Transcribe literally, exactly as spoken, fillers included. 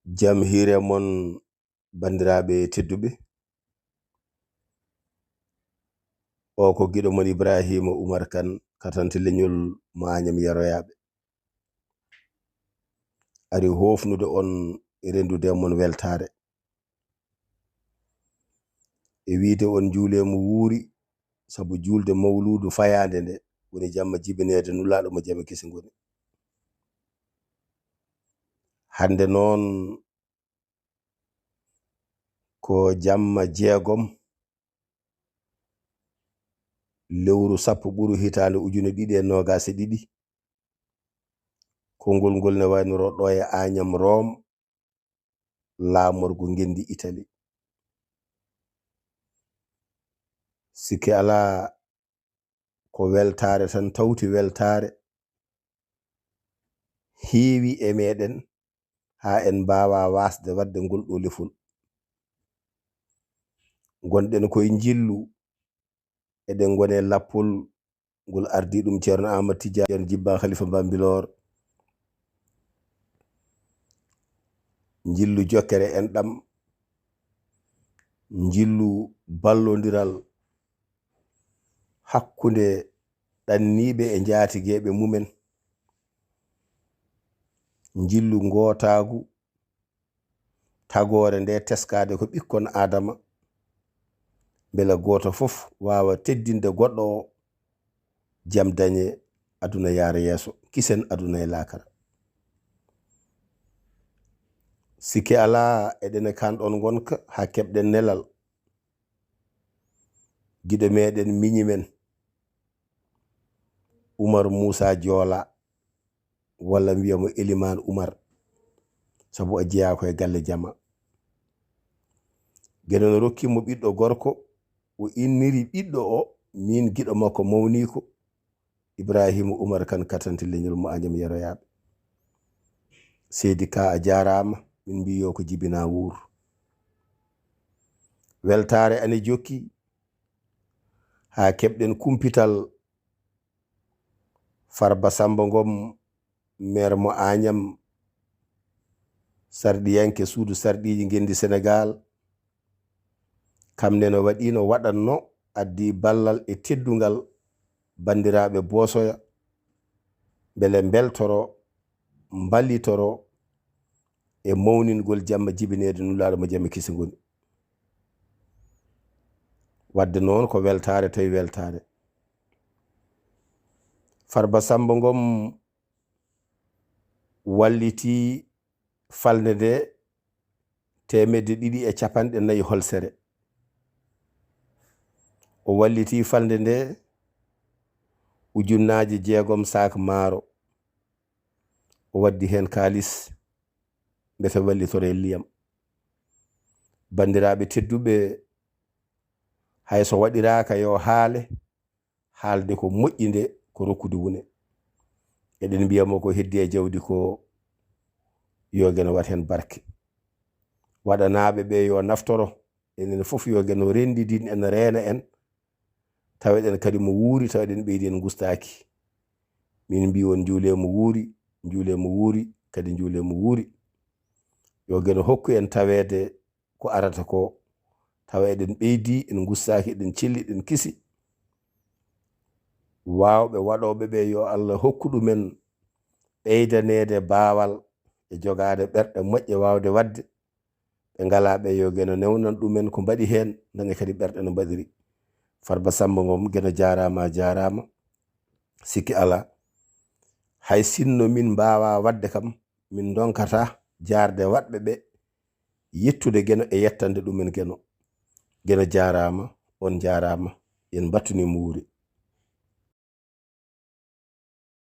Jam hiire mon, banndiraaɓe tedduɓe. O ko giɗo mon Ibrahima Umar Kan, katante leñol mo Añam Yaroyaaɓe. Ari hoofnude on e renndude mon weltaare. E wiyde on juulee mo wuuri, sabu juulde mawluudu fayaande nde woni jamma jibineede Nulaaɗo mo jam e kisal ngoni. Hannde noon ko jamma jeegom, lewru sappo ɓuru hitaande ujune ɗiɗi e noogaas e ɗiɗi. Konngol ngol ne waynoro ɗo e Añam Room, laamorgo ngenndi Itali. Sikke alaa, ko weltaare tan tawti weltaare. Heewi e meɗen haa en mbaawa waasde waɗde ngol ɗo lefol. Ngonɗen koye njillu, eɗen ngoni e lappol ngol ardii ɗum Ceerno Ahmad Tijaan Jibba Khalifa Bambilor. Njillu jokkere enɗam, njillu ballondiral hakkunde ɗanniiɓe e njaatigeeɓe mumen, njillu ngootaagu, tagoore nde teskaade ko ɓikkon Aadama, mbele gooto fof waawa teddinde goɗɗo o, jam dañe aduna yaara yeeso, kisen aduna e laakara. Sikke alaa, eɗen e kaan ɗoon ngonka haa keɓɗen nelal. Giɗo meɗen, miñi men, Umar Muusa Joola, walla mbiya mo Elimaan Umar, sabu a jeyaa ko e galle jama. Geno no rokki mo ɓiɗɗo gorko, o inniri ɓiɗɗo o, miin giɗo makko mawniiko, Ibrahima Umar Kan, katante leñol mo Añam Yaroyaaɓe. Seydi Ka, a jaaraama, min mbiyo ko jibinaa wuur. Weltaare ane jokki haa keɓɗen kumpital Farba Samba Ngom, meer mo Añam, sarɗiyanke suudu sarɗiiji ngenndi Senegaal. Kam ne no waɗiino, waɗatno, addi ballal e teddungal banndiraaɓe Boosoya, mbele mbeltoro, mballitoro e mawningol jamma jibineede Nulaaɗo mo jam e kisi ngoni. Wadde noon ko weltaare tawi weltaare. Farba Samba Ngom walliti falnde nde teemedde ɗiɗi e capanɗe nayi holsere. O walliti falnde nde ujunnaaje jeegom saak maaro. O waddi heen kaalis, mbete wallitore liyam. Banndiraaɓe tedduɓe, hay so waɗiraaka yo haale, haalde ko moƴƴi nde ko rokkude wune. Eɗen mbiya mo ko heddi e jawdi ko, yo Geno wat heen barke. Waɗanaaɓe ɓe yo naftoro, enen fof yo Geno renndidin en, reena en, taweɗen kadi mo wuuri, taweɗen ɓeydi en ngustaaki. Min mbi on njuulee mo wuuri, njuulee mo wuuri, kadi njuulee mo wuuri. Yo Geno hokku en taweede ko arata ko, tawa eɗen ɓeydi, en ngustaaki, eɗen celli, eɗen kisi. Waawɓe, waɗooɓe ɓe, yo Allah hokku ɗumen ɓeydaneede baawal e jogaade ɓerɗe moƴƴe waawde waɗde. Ɓe ngalaa ɓe, yo Geno newnan ɗumen ko mbaɗi heen, daña kadi ɓerɗe no mbaɗiri. Farba Samba Ngom, Geno jaaraama, a jaaraama. Sikki alaa, hay sinno min mbaawaa waɗde kam, min ndonkata jaarde waɗɓe ɓe, yettude Geno e yettande ɗumen Geno. Geno jaaraama, on njaaraama, en mbattuni mo wuuri.